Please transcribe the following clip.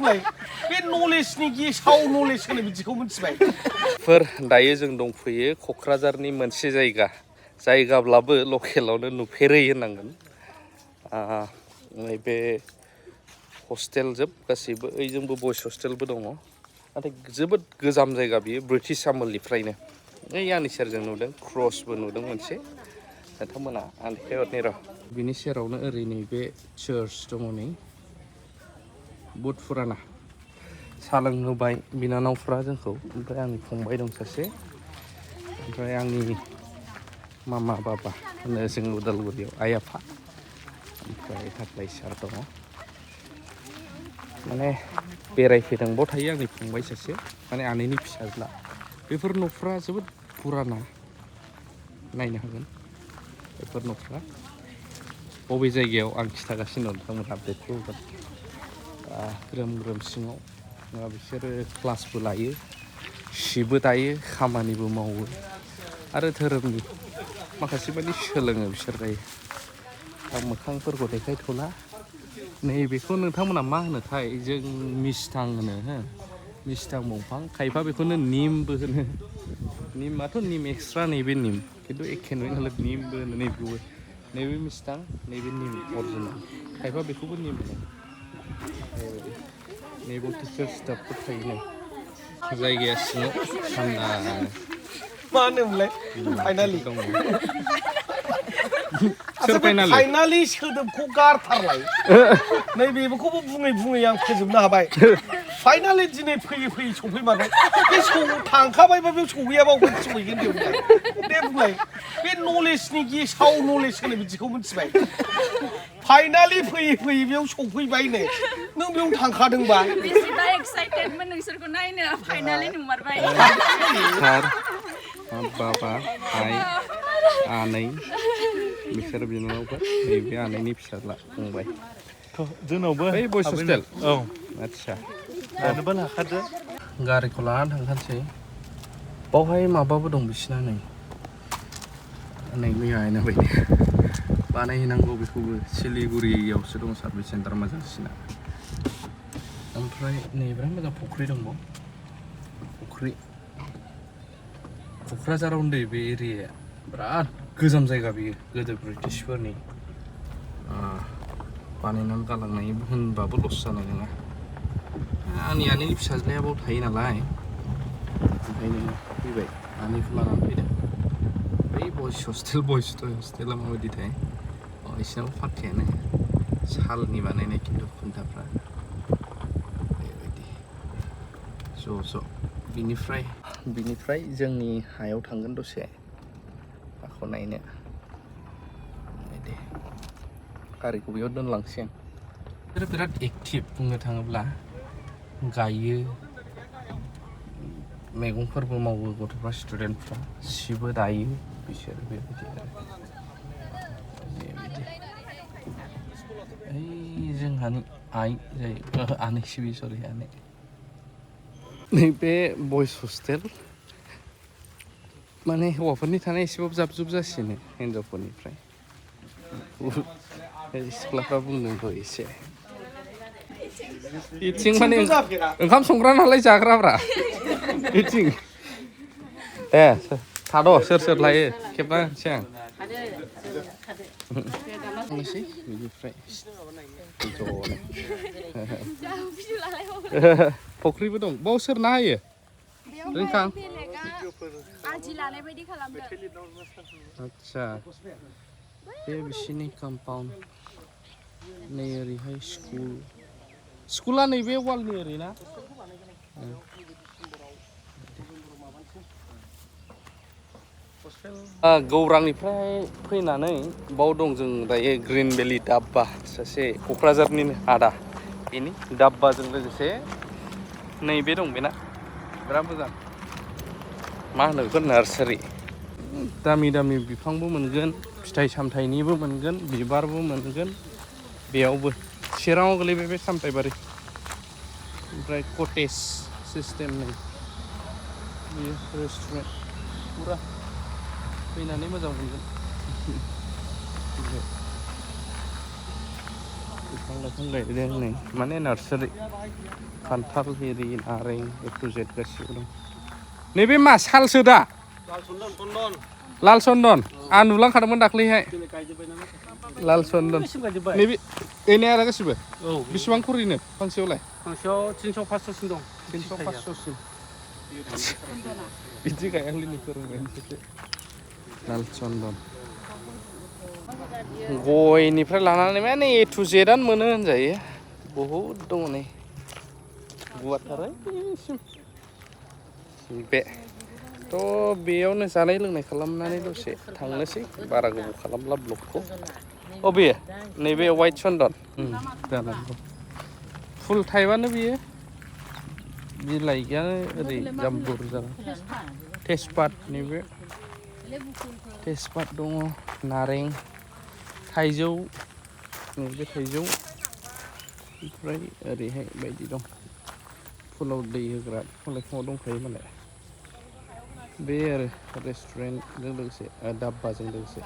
बुंलाय बे नलेजनि गेसाव नलेज होनो बिदिखौ मिथिबाय दायो जों दंफैयो क'क्राझारनि मोनसे जायगाब्लाबो लकेलावनो नुफेरै होननांगोन नैबे हस्टेल जोब गासैबो ओइजोंबो बयस हस्टेलबो दङ नाथाय जोबोद गोजाम जायगा बियो ब्रिटिश आमोलनिफ्रायनो ओइ आंनि सेरजों नुदों क्रसबो नुदों मोनसे नोंथांमोना आं देखायहरनि र' बिनि सेरावनो ओरै नैबे चार्च दङ नै बुहुद फुराना सा लोंहोबाय बिनानावफ्रा जोंखौ ओमफ्राय आंनि फंबाय दं सासे ओमफ्राय आंनि मामा बाबा होनो जों उदालगुरियाव आइ आफा ओमफ्राय थाख्लाय सार दङ माने बेरायफैदों बाव थायो आंनि फंबाय सासे माने आनैनि फिसाज्ला बेफोर न'फ्रा जोबोद पुराना नायनो हागोन बेफोर न'फ्रा बबे जायगायाव आं खिथागासिनो दं नोंथांमोन आपडेटखौ होगोन ग्रोम ग्रोम सिङाव बिसोरो क्लासबो लायो सिबो दायो खामानिबो मावो आरो धोरोमनि माखासे मानि सोलोङो बिसोर दायो आं मोखांफोरखौ देखायथ'ला नैबेखौ नोंथांमोना मा होनोथाय जों मिस्थां होनो हो मिस्थां दंफां खायफा बेखौनो निमबो होनो निमाथ' निम एक्सट्रा नैबे निम खिन्थु एखे नङै नालाय निमबो होनो नैबेखौबो नैबे मिस्थां नैबे निम अरिजिनेल खायफा बेखौबो निम होनो नैबे टिचार स्टाफफोर थायो नै जायगाया सिङाव थान्दा मा होनोमोनलाय फाइनालि दङ सोर फाइनालि सोदोबखौ गारथारलाय नैबेखौबो बुङै बुङै आं फोजोबनो हाबाय फाइनालि दिनै फैयै फैयै सफैमारबाय बे थांखाबायबा बे सौहैयाबा अबेहाय सहैगोन बेवहाय दे बुंलाय बे नलेजनि गेसाव नलेज होनो बिदिखौ मिथिबाय फाइनालि फैयै फैयै बेयाव सफैबाय नै नों बेयाव थांखादोंबा बेसेबा एक्साइटेडमोन नोंसोरखौ नायनो फाइनालि नुमारबाय सार बाबा आइ आनै बिसोर बिनानावफोर नैबे आनैनि फिसाज्ला फंबाय जोंनावबो बै बयस हस्टेल औ आदसा जानोबा लाखादो गारिखौ लानानै थांखानोसै बावहाय माबाबो दं बिसिना नै मैयानो बायदि बानायहैनांगौ बेखौबो सिलिगुरियावसो दं सार्भिस सेन्टार मोजांसिना ओमफ्राय नै बिराद मोजां फुख्रि दंबाव फुख्रि क'क्राझाराव उन्दै बे एरियाया बिराद गोजाम जायगा बियो गोदो ब्रिटिशफोरनि बानायनानै गालांनाय होनबाबो लस जानाय नङा आंनि आनैनि फिसाज्लाया बाव थायो नालाय ओंखायनो फैबाय आनैखौ लानानै फैदों बै बयस हस्टेला माबायदिथाय बिसिनाबो फाक्कायानो सालनि बानायनाय खिन्थु खुन्थाफ्रा बेबायदि ज' बिनिफ्राय जोंनि हायाव थांगोन दसे हाखौ नायनो दे गारिखौ बेयाव दोनलांसै आं बिसोरो बिराद एक्टिभ बुंनो थाङोब्ला गायो मैगंफोरबो मावो गथ'फ्रा स्टुडेन्टफ्रा सिबो दायो बिसोर बेबायदि ओइ जोंहानि आइ जायो आनै सिबि सरि आनै नैबे बयस हस्टेल माने हौवाफोरनि थानाय एसेबाबो जाब जुब जासिनो हिनजावफोरनिफ्राय सिख्लाफ्रा बुंदोंथ' एसे बिथिं माने ओंखाम संग्रा नालाय जाग्राब्रा बिथिं दे थाद' सोर लायो खेबना होनोसै आं थांनोसै बिनिफ्राय ज'नो फुख्रिबो दं बाव सोर ना होयो रिंखां आदि लानाय बायदि खालामदों आदसा बे बिसिनि कम्पाउन्ड नै ओरैहाय स्कुला नैबे वालनि ओरै ना गौरांनिफ्राय फैनानै बाव दं जों दायो ग्रिन भेलि डाब्बा सासे क'क्राझारनिनो आदा बेनि डाब्बाजों लोगोसे नैबे दं बेना बिराद मोजां मा होनो बेखौ नार्सारि दामि बिफांबो मोनगोन फिथाइ सामथाइनिबो मोनगोन बिबारबो मोनगोन बेयावबो चिराङाव गोलैबाय बे सामथाइबारि ओमफ्राय कटेज सिस्टेमनि बेयो रेस्टुरेन्ट फुरा फैनानै मोजां मोनगोन बिफां लाइफां गायदों नै माने नार्सारि खान्थाल एरि नारें ए टु जेड गासिबो दं नैबे मा सालसो दा लाल चन्दन आं नुलांखादोंमोन दाख्लैहाय लाल चन्दन नैबे एने आरो गासिबो बेसेबां खरिनो फांसेयावलाय फांसेयाव 300 500सिम दं 300 500सिम बिदि गायाखैलै फोरोंबाय लाल चन्दन गयनिफ्राय लानानै माने ए टु जेडआनो मोनो होनजायो बहुद दङ नै गुवारथारै बे थ' बेयावनो जानाय लोंनाय खालामनानै दसे थांनोसै बारा गोबाव खालामला ब्लगखौ बेयो नैबे वाइट चन्दन जानांगौ फुल टाइपआनो बियो बिलाइया ओरै जाम्बुर जागोन तेजपात नैबे तेजपात दङ नारें थाइजौ नैबे थाइजौ ओमफ्राय ओरैहाय बायदि दं फुलाव दै होग्रा बिफां लाइफाङाव दंखायो मालाय बे आरो रेस्टुरेन्टजों लोगोसे धाब्बाजों लोगोसे